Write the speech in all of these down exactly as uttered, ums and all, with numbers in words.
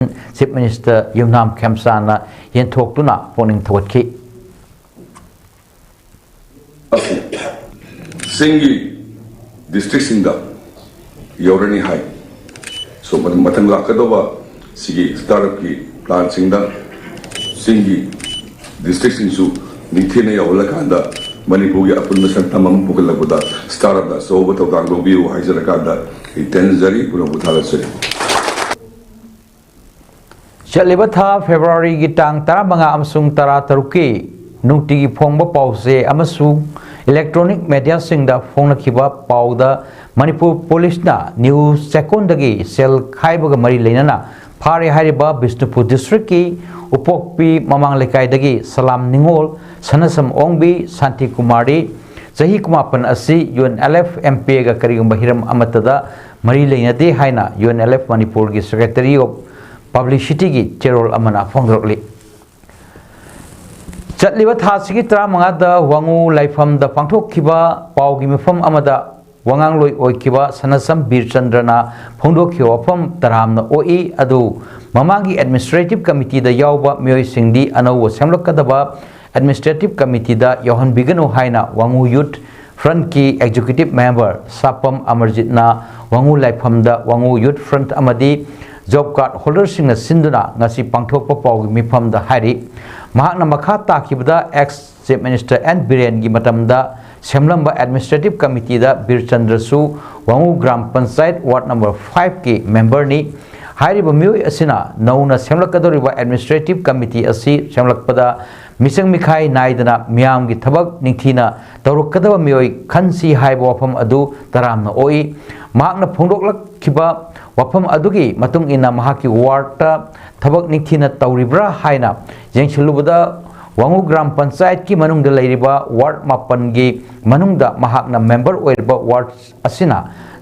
Chief Minister ꯌꯨꯝꯅꯥꯝ ꯈꯦꯝꯆꯥꯟꯅ ꯌꯦꯟꯊꯣꯛꯇꯨꯅ ꯄꯨꯛꯅꯤꯡ ꯊꯧꯒꯠꯈꯤ꯫ ꯑꯁꯤ ꯆꯤꯡꯒꯤ ꯗꯤꯁꯇ꯭ꯔꯤꯛꯁꯤꯡꯗ ꯌꯧꯔꯅꯤ ꯍꯥꯏ꯫ ꯁꯣ ꯃꯊꯪ ꯂꯥꯛꯀꯗꯧꯕ ꯁꯤꯒꯤ ꯁ꯭ꯇꯥꯔꯠ ꯑꯞꯀꯤ ꯄ꯭ꯂꯥꯟꯁꯤꯡꯗ ꯆꯤꯡꯒꯤ ꯗꯤꯁꯇ꯭ꯔꯤꯛꯁꯤꯡꯁꯨ ꯅꯤꯡꯊꯤꯅ ꯌꯧꯍꯜꯂꯀꯥꯟꯗ ꯃꯅꯤꯄꯨꯔꯒꯤ ꯑꯄꯨꯟꯕ ꯁꯛꯇꯝ ꯑꯃ ꯄꯨꯈꯠꯂꯛꯄꯗ ꯁ꯭ꯇꯥꯔꯠ ꯑꯞꯅ ꯑꯆꯧꯕ ꯊꯧꯗꯥꯡ ꯂꯧꯕꯤꯌꯨ ꯍꯥꯏꯖꯔꯀꯥꯟꯗ ꯑꯩ ꯇꯦꯟꯖꯔꯤ꯫ ꯄꯨꯅꯧ ꯄꯨꯊꯥ ꯂꯥꯛꯆꯔꯤ꯫ ꯆꯠꯂꯤꯕ ꯊꯥ ꯐꯦꯕ꯭ꯔꯨꯋꯥꯔꯤꯒꯤ ꯇꯥꯡ ꯇꯔꯥꯃꯉꯥ ꯑꯃꯁꯨꯡ ꯇꯔꯥꯇꯔꯨꯛꯀꯤ ꯅꯨꯡꯇꯤꯒꯤ ꯐꯣꯡꯕ ꯄꯥꯎꯆꯦ ꯑꯃꯁꯨꯡ ꯏꯂꯦꯛꯇ꯭ꯔꯣꯅꯤꯛ ꯃꯦꯗꯤꯌꯥꯁꯤꯡꯗ ꯐꯣꯡꯂꯛꯈꯤꯕ ꯄꯥꯎꯗ ꯃꯅꯤꯄꯨꯔ ꯄꯨꯂꯤꯁꯅ ꯅ꯭ꯌꯨ ꯆꯦꯛꯀꯣꯟꯗꯒꯤ ꯁꯦꯜ ꯈꯥꯏꯕꯒ ꯃꯔꯤ ꯂꯩꯅꯅ ꯐꯥꯔꯦ ꯍꯥꯏꯔꯤꯕ ꯕꯤꯁꯅꯨꯄꯨꯔ ꯗꯤꯁꯇ꯭ꯔꯤꯛꯀꯤ ꯎꯄꯣꯛꯄꯤ ꯃꯃꯥꯡ ꯂꯩꯀꯥꯏꯗꯒꯤ ꯁꯂꯥꯝ ꯅꯤꯉꯣꯜ, ꯁꯅꯥꯁꯝ ꯑꯣꯡꯕꯤ, ꯁꯥꯟꯇꯤ ꯀꯨꯃꯥꯔꯤ, ꯆꯍꯤ ꯀꯨꯟꯃꯥꯄꯟ ꯑꯁꯤ U N L F M P ꯑꯦꯒ ꯀꯔꯤꯒꯨꯝꯕ ꯍꯤꯔꯝ ꯑꯃꯠꯇꯗ ꯃꯔꯤ ꯂꯩꯅꯗꯦ ꯍꯥꯏꯅ ꯌꯨ ꯑꯦꯟ ꯑꯦꯜ ꯑꯦꯐ ꯃꯅꯤꯄꯨꯔꯒꯤ Secretary of Publicityꯒꯤ ꯆꯦꯔꯣꯜ ꯑꯃꯅ ꯐꯣꯡꯗꯣꯔꯛꯂꯤ꯫ ꯆꯠꯂꯤꯕ ꯊꯥꯁꯤꯒꯤ ꯇꯔꯥꯃꯉꯥꯗ ꯋꯥꯉꯨ ꯂꯥꯏꯐꯝꯗ ꯄꯥꯡꯊꯣꯛꯈꯤꯕ ꯄꯥꯎꯒꯤ ꯃꯤꯐꯝ ꯑꯃꯗ ꯋꯥꯉꯥꯡꯂꯣꯏ ꯑꯣꯏꯈꯤꯕ ꯁꯅꯥꯁꯝ ꯕꯤꯔꯆꯟꯗ꯭ꯔꯅ ꯐꯣꯡꯗꯣꯛꯈꯤꯕ ꯋꯥꯐꯝ ꯇꯔꯥꯝꯅ ꯑꯣꯛꯏ꯫ ꯑꯗꯨ ꯃꯃꯥꯡꯒꯤ Administrative Committeeꯗ ꯌꯥꯎꯕ ꯃꯤꯑꯣꯏꯁꯤꯡꯗꯤ ꯑꯅꯧꯕ ꯁꯦꯝꯂꯛꯀꯗꯕ Administrative Committeeꯗ ꯌꯥꯎꯍꯟꯕꯤꯒꯅꯨ ꯍꯥꯏꯅ ꯋꯥꯉꯨ Youth Frontꯀꯤ Executive Member ꯁꯥꯄꯝ ꯑꯃꯔꯖꯤꯠꯅ ꯋꯥꯉꯨ ꯂꯥꯏꯐꯝꯗ ꯋꯥꯉꯨ Youth Front ꯑꯃꯗꯤ Job Card Holderꯁꯤꯡꯅ ꯁꯤꯟꯗꯨꯅ ꯉꯁꯤ ꯄꯥꯡꯊꯣꯛꯄ ꯄꯥꯎꯒꯤ ꯃꯤꯐꯝꯗ ꯍꯥꯏꯔꯤ꯫ ꯃꯍꯥꯛꯅ ꯃꯈꯥ ꯇꯥꯈꯤꯕꯗ ex Chief Minister ꯑꯦꯟ ꯕꯤꯔꯦꯟꯒꯤ ꯃꯇꯝꯗ ꯁꯦꯝꯂꯝꯕ Administrative Committeeꯗ ꯕꯤꯔꯆꯟꯗ꯭ꯔꯁꯨ ꯋꯥꯉꯨ ꯒ꯭ꯔꯥꯝ ꯄꯟꯆꯥꯌꯠ ward number fiveꯀꯤ memberꯅꯤ꯫ ꯍꯥꯏꯔꯤꯕ ꯃꯤꯑꯣꯏ ꯑꯁꯤꯅ ꯅꯧꯅ ꯁꯦꯝꯂꯛꯀꯗꯧꯔꯤꯕ Administrative Committee ꯑꯁꯤ ꯁꯦꯝꯂꯛꯄꯗ ꯃꯤꯆꯪ ꯃꯤꯈꯥꯏ ꯅꯥꯏꯗꯅ ꯃꯤꯌꯥꯝꯒꯤ ꯊꯕꯛ ꯅꯤꯡꯊꯤꯅ ꯇꯧꯔꯛꯀꯗꯕ ꯃꯤꯑꯣꯏ ꯈꯟꯁꯤ ꯍꯥꯏꯕ ꯋꯥꯐꯝ ꯑꯗꯨ ꯇꯔꯥꯝꯅ ꯑꯣꯛꯏ꯫ ꯃꯍꯥꯛꯅ ꯐꯣꯡꯗꯣꯛꯂꯛꯈꯤꯕ ꯋꯥꯐꯝ ꯑꯗꯨꯒꯤ ꯃꯇꯨꯡ ꯏꯟꯅ ꯃꯍꯥꯛꯀꯤ wardꯇ ꯊꯕꯛ ꯅꯤꯡꯊꯤꯅ ꯇꯧꯔꯤꯕ꯭ꯔꯥ ꯍꯥꯏꯅ ꯌꯦꯡꯁꯤꯜꯂꯨꯕꯗ ꯋꯥꯉꯨ ꯒ꯭ꯔꯥꯝ ꯄꯟꯆꯥꯌꯠꯀꯤ ꯃꯅꯨꯡꯗ ꯂꯩꯔꯤꯕ ward ꯃꯥꯄꯟꯒꯤ ꯃꯅꯨꯡꯗ ꯃꯍꯥꯛꯅ member ꯑꯣꯏꯔꯤꯕ ward ꯑꯁꯤꯅ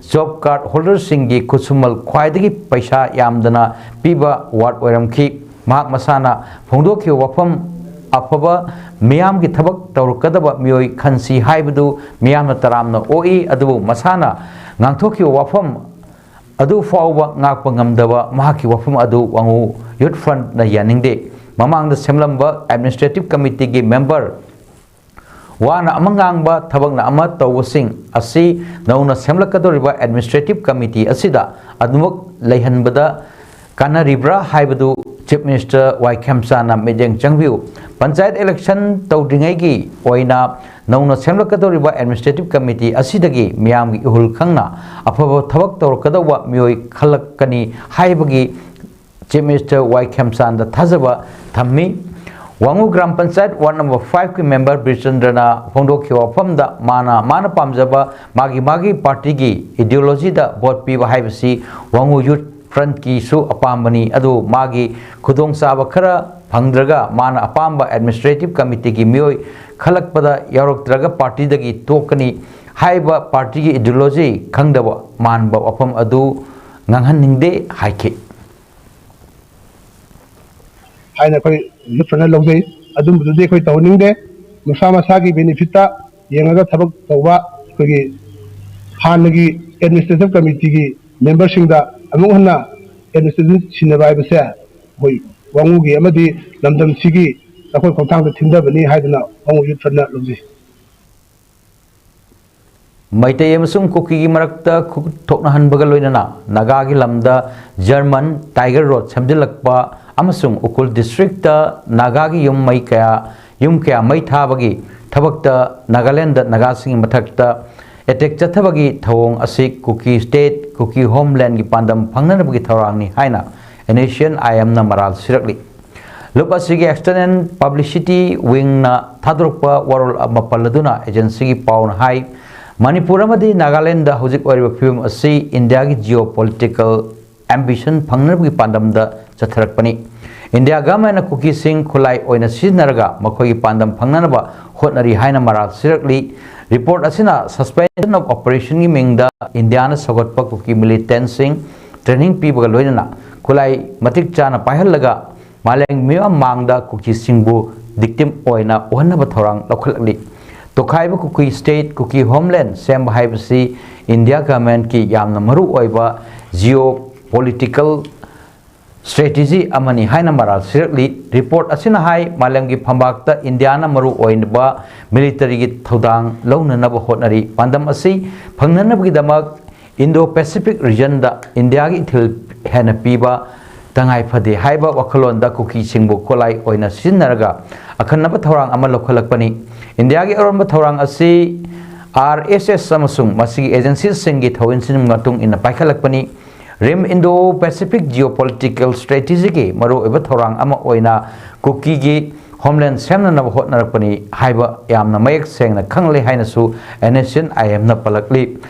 Job Card Holderꯁꯤꯡꯒꯤ ꯈꯨꯠꯁꯨꯃꯜ ꯈ꯭ꯋꯥꯏꯗꯒꯤ ꯄꯩꯁꯥ ꯌꯥꯝꯗꯅ ꯄꯤꯕ ward ꯑꯣꯏꯔꯝꯈꯤ꯫ ꯃꯍꯥꯛ ꯃꯁꯥꯅ ꯐꯣꯡꯗꯣꯛꯈꯤꯕ ꯋꯥꯐꯝ ꯑꯐꯕ ꯃꯤꯌꯥꯝꯒꯤ ꯊꯕꯛ ꯇꯧꯔꯛꯀꯗꯕ ꯃꯤꯑꯣꯏ ꯈꯟꯁꯤ ꯍꯥꯏꯕꯗꯨ ꯃꯤꯌꯥꯝꯅ ꯇꯔꯥꯝꯅ ꯑꯣꯛꯏ꯫ ꯑꯗꯨꯕꯨ ꯃꯁꯥꯅ ꯉꯥꯡꯊꯣꯛꯈꯤꯕ ꯋꯥꯐꯝ ꯑꯗꯨ ꯐꯥꯎꯕ ꯉꯥꯛꯄ ꯉꯝꯗꯕ ꯃꯍꯥꯛꯀꯤ ꯋꯥꯐꯝ ꯑꯗꯨ ꯋꯥꯉꯨ Youth Frontꯅ ꯌꯥꯅꯤꯡꯗꯦ꯫ ꯃꯃꯥꯡꯗ ꯁꯦꯝꯂꯝꯕ Administrative Committeeꯒꯤ member ꯋꯥꯅ ꯑꯃ ꯉꯥꯡꯕ, ꯊꯕꯛꯅ ꯑꯃ ꯇꯧꯕꯁꯤꯡ ꯑꯁꯤ ꯅꯧꯅ ꯁꯦꯝꯂꯛꯀꯗꯧꯔꯤꯕ Administrative Committee ꯑꯁꯤꯗ ꯑꯗꯨꯃꯛ ꯂꯩꯍꯟꯕꯗ ꯀꯥꯟꯅꯔꯤꯕ꯭ꯔꯥ ꯍꯥꯏꯕꯗꯨ Chief Minister ꯋꯥꯏ ꯈꯦꯝꯆꯥꯟꯅ ꯃꯤꯠꯌꯦꯡ ꯆꯪꯕꯤꯌꯨ꯫ ꯄꯟꯆꯥꯌꯠ election ꯇꯧꯗ꯭ꯔꯤꯉꯩꯒꯤ ꯑꯣꯏꯅ ꯅꯧꯅ ꯁꯦꯝꯂꯛꯀꯗꯧꯔꯤꯕ Administrative Committee ꯑꯁꯤꯗꯒꯤ ꯃꯤꯌꯥꯝꯒꯤ ꯏꯍꯨꯜ ꯈꯪꯅ ꯑꯐꯕ ꯊꯕꯛ ꯇꯧꯔꯛꯀꯗꯧꯕ ꯃꯤꯑꯣꯏ ꯈꯜꯂꯛꯀꯅꯤ ꯍꯥꯏꯕꯒꯤ Chief Minister ꯋꯥꯏ ꯈꯦꯝꯆꯥꯟꯗ ꯊꯥꯖꯕ ꯊꯝꯃꯤ꯫ ꯋꯥꯉꯨ ꯒ꯭ꯔꯥꯝ ꯄꯟꯆꯥꯌꯠ ward number fiveꯀꯤ member ꯕꯤꯔꯆꯟꯗ꯭ꯔꯅ ꯐꯣꯡꯗꯣꯛꯈꯤꯕ ꯋꯥꯐꯝꯗ ꯃꯥꯅ, ꯃꯥꯅ ꯄꯥꯝꯖꯕ ꯃꯥꯒꯤ, ꯃꯥꯒꯤ partyꯒꯤ ideologyꯗ vote ꯄꯤꯕ ꯍꯥꯏꯕꯁꯤ ꯋꯥꯉꯨ Youth Frontꯀꯤꯁꯨ ꯑꯄꯥꯝꯕꯅꯤ꯫ ꯑꯗꯨ ꯃꯥꯒꯤ ꯈꯨꯗꯣꯡꯆꯥꯕ ꯈꯔ ꯐꯪꯗ꯭ꯔꯒ ꯃꯥꯅ ꯑꯄꯥꯝꯕ Administrative Committeeꯒꯤ ꯃꯤꯑꯣꯏ ꯈꯜꯂꯛꯄꯗ ꯌꯥꯎꯔꯛꯇ꯭ꯔꯒ partyꯗꯒꯤ ꯇꯣꯛꯀꯅꯤ ꯍꯥꯏꯕ partyꯒꯤ ideology ꯈꯪꯗꯕ ꯃꯥꯟꯕ ꯋꯥꯐꯝ ꯑꯗꯨ ꯉꯥꯡꯍꯟꯅꯤꯡꯗꯦ ꯍꯥꯏꯈꯤ꯫ ꯍꯥꯏꯅ ꯑꯩꯈꯣꯏ Youth Frontꯅ ꯂꯧꯖꯩ꯫ ꯑꯗꯨꯝꯕꯗꯨꯗꯤ ꯑꯩꯈꯣꯏ ꯇꯧꯍꯟꯅꯤꯡꯗꯦ꯫ ꯃꯁꯥ ꯃꯁꯥꯒꯤ benefitꯇ ꯌꯦꯡꯉꯒ ꯊꯕꯛ ꯇꯧꯕ, ꯑꯩꯈꯣꯏꯒꯤ ꯍꯥꯟꯅꯒꯤ Administrative Committeeꯒꯤ memberꯁꯤꯡꯗ ꯑꯃꯨꯛ ꯍꯟꯅ administration ꯁꯤꯟꯅꯕ ꯍꯥꯏꯕꯁꯦ ꯑꯩꯈꯣꯏ ꯋꯥꯉꯨꯒꯤ ꯑꯃꯗꯤ ꯂꯝꯗꯝꯁꯤꯒꯤ ꯆꯥꯎꯈꯠ ꯈꯣꯡꯊꯥꯡꯗ ꯊꯤꯟꯊꯕꯅꯤ ꯍꯥꯏꯗꯨꯅ ꯋꯥꯉꯨ Youth Frontꯅ ꯂꯧꯖꯩ꯫ ꯃꯩꯇꯩ ꯑꯃꯁꯨꯡ ꯀꯨꯀꯤꯒꯤ ꯃꯔꯛꯇ ꯈꯨꯠ ꯊꯣꯛꯅꯍꯟꯕꯒ ꯂꯣꯏꯅꯅ ꯅꯥꯒꯥꯒꯤ ꯂꯝꯗ German Tiger Road ꯁꯦꯝꯖꯤꯜꯂꯛꯄ ꯑꯃꯁꯨꯡ ꯎꯈ꯭ꯔꯨꯜ districtꯇ ꯅꯥꯒꯥꯒꯤ ꯌꯨꯝ ꯃꯩ ꯀꯌꯥ, ꯌꯨꯝ ꯀꯌꯥ ꯃꯩ ꯊꯥꯕꯒꯤ ꯊꯕꯛꯇ ꯅꯥꯒꯥꯂꯦꯟꯗ ꯅꯥꯒꯥꯁꯤꯡꯒꯤ ꯃꯊꯛꯇ attack ꯆꯠꯊꯕꯒꯤ ꯊꯧꯑꯣꯡ ꯑꯁꯤ ꯀꯨꯀꯤ state, ꯀꯨꯀꯤ homelandꯒꯤ ꯄꯥꯟꯗꯝ ꯐꯪꯅꯅꯕꯒꯤ ꯊꯧꯔꯥꯡꯅꯤ ꯍꯥꯏꯅ NSCN-IMꯅ ꯃꯔꯥꯜ ꯁꯤꯔꯛꯂꯤ꯫ ꯂꯨꯞ ꯑꯁꯤꯒꯤ External Publicity Wingꯅ ꯊꯥꯗꯣꯔꯛꯄ ꯋꯥꯔꯣꯜ ꯑꯃ ꯄꯜꯂꯗꯨꯅ agencyꯒꯤ ꯄꯥꯎꯅ ꯍꯥꯏ, ꯃꯅꯤꯄꯨꯔ ꯑꯃꯗꯤ ꯅꯥꯒꯥꯂꯦꯟꯗ ꯍꯧꯖꯤꯛ ꯑꯣꯏꯔꯤꯕ ꯐꯤꯕꯝ ꯑꯁꯤ ꯏꯟꯗꯤꯌꯥꯒꯤ geopolitical ambition ꯐꯪꯅꯕꯒꯤ ꯄꯥꯟꯗꯝꯗ ꯆꯠꯊꯔꯛꯄꯅꯤ꯫ ꯏꯟꯗꯤꯌꯥ governmentꯅ ꯀꯨꯀꯤꯁꯤꯡ ꯈꯨꯠꯂꯥꯏ ꯑꯣꯏꯅ ꯁꯤꯖꯤꯟꯅꯔꯒ ꯃꯈꯣꯏꯒꯤ ꯄꯥꯟꯗꯝ ꯐꯪꯅꯅꯕ ꯍꯣꯠꯅꯔꯤ ꯍꯥꯏꯅ ꯃꯔꯥꯜ ꯁꯤꯔꯛꯂꯤ꯫ Report ꯑꯁꯤꯅ suspension of operationꯒꯤ ꯃꯤꯡꯗ ꯏꯟꯗꯤꯌꯥꯅ ꯁꯧꯒꯠꯄ ꯀꯨꯀꯤ militantꯁꯤꯡ training ꯄꯤꯕꯒ ꯂꯣꯏꯅꯅ ꯈꯨꯠꯂꯥꯏ ꯃꯇꯤꯛ ꯆꯥꯅ ꯄꯥꯏꯍꯜꯂꯒ ꯃꯥꯂꯦꯝ ꯃꯤꯌꯥꯝ ꯃꯥꯡꯗ ꯀꯨꯀꯤꯁꯤꯡꯕꯨ victim ꯑꯣꯏꯅ ꯎꯍꯟꯅꯕ ꯊꯧꯔꯥꯡ ꯂꯧꯈꯠꯂꯛꯂꯤ꯫ ꯇꯣꯈꯥꯏꯕ ꯀꯨꯀꯤ state, ꯀꯨꯀꯤ homeland ꯁꯦꯝꯕ ꯍꯥꯏꯕꯁꯤ ꯏꯟꯗꯤꯌꯥ governmentꯀꯤ ꯌꯥꯝꯅ ꯃꯔꯨ ꯑꯣꯏꯕ geopolitical strategy ꯑꯃꯅꯤ ꯍꯥꯏꯅ ꯃꯔꯥꯜ ꯁꯤꯔꯛꯂꯤ꯫ ꯔꯤꯄꯣꯔꯠ ꯑꯁꯤꯅ ꯍꯥꯏ, ꯃꯥꯂꯦꯝꯒꯤ ꯐꯝꯕꯥꯛꯇ ꯏꯟꯗꯤꯌꯥꯅ ꯃꯔꯨ ꯑꯣꯏꯕ ꯃꯤꯂꯤꯇꯔꯤꯒꯤ ꯊꯧꯗꯥꯡ ꯂꯧꯅꯅꯕ ꯍꯣꯠꯅꯔꯤ꯫ ꯄꯥꯟꯗꯝ ꯑꯁꯤ ꯐꯪꯅꯅꯕꯒꯤꯗꯃꯛ ꯏꯟꯗꯣ ꯄꯦꯁꯤꯐꯤꯛ ꯔꯤꯖꯟꯗ ꯏꯟꯗꯤꯌꯥꯒꯤ ꯏꯊꯤꯜ ꯍꯦꯟꯅ ꯄꯤꯕ ꯇꯉꯥꯏ ꯐꯗꯦ ꯍꯥꯏꯕ ꯋꯥꯈꯜꯂꯣꯟꯗ ꯀꯨꯀꯤꯁꯤꯡꯕꯨ ꯈꯨꯠꯂꯥꯏ ꯑꯣꯏꯅ ꯁꯤꯖꯤꯟꯅꯔꯒ ꯑꯈꯟꯅꯕ ꯊꯧꯔꯥꯡ ꯑꯃ ꯂꯧꯈꯠꯂꯛꯄꯅꯤ꯫ ꯏꯟꯗꯤꯌꯥꯒꯤ ꯑꯔꯣꯟꯕ ꯊꯧꯔꯥꯡ ꯑꯁꯤ ꯑꯥꯔ ꯑꯦꯁ ꯑꯦꯁ ꯑꯃꯁꯨꯡ ꯃꯁꯤꯒꯤ ꯑꯦꯖꯦꯟꯁꯤꯁꯤꯡꯒꯤ ꯊꯧꯑꯣꯏꯟꯁꯤꯡꯒꯤ ꯃꯇꯨꯡ ꯏꯟꯅ ꯄꯥꯏꯈꯠꯂꯛꯄꯅꯤ꯫ ꯔꯤꯝ ꯏꯟꯗꯣ ꯄꯦꯁꯤꯐꯤꯛ ꯖꯤꯑꯣꯄꯣꯂꯤꯇꯤꯀꯦꯜ ꯁ꯭ꯇ꯭ꯔꯦꯇꯦꯖꯤꯒꯤ ꯃꯔꯨꯑꯣꯏꯕ ꯊꯧꯔꯥꯡ ꯑꯃ ꯑꯣꯏꯅ ꯀꯨꯀꯤꯒꯤ ꯍꯣꯝꯂꯦꯟ ꯁꯦꯝꯅꯅꯕ ꯍꯣꯠꯅꯔꯛꯄꯅꯤ ꯍꯥꯏꯕ ꯌꯥꯝꯅ ꯃꯌꯦꯛ ꯁꯦꯡꯅ ꯈꯪꯂꯦ ꯍꯥꯏꯅꯁꯨ ꯑꯦꯟ ꯑꯦꯁ ꯑꯦꯟ ꯑꯥꯏ ꯑꯦꯝꯅ ꯄꯜꯂꯛꯂꯤ꯫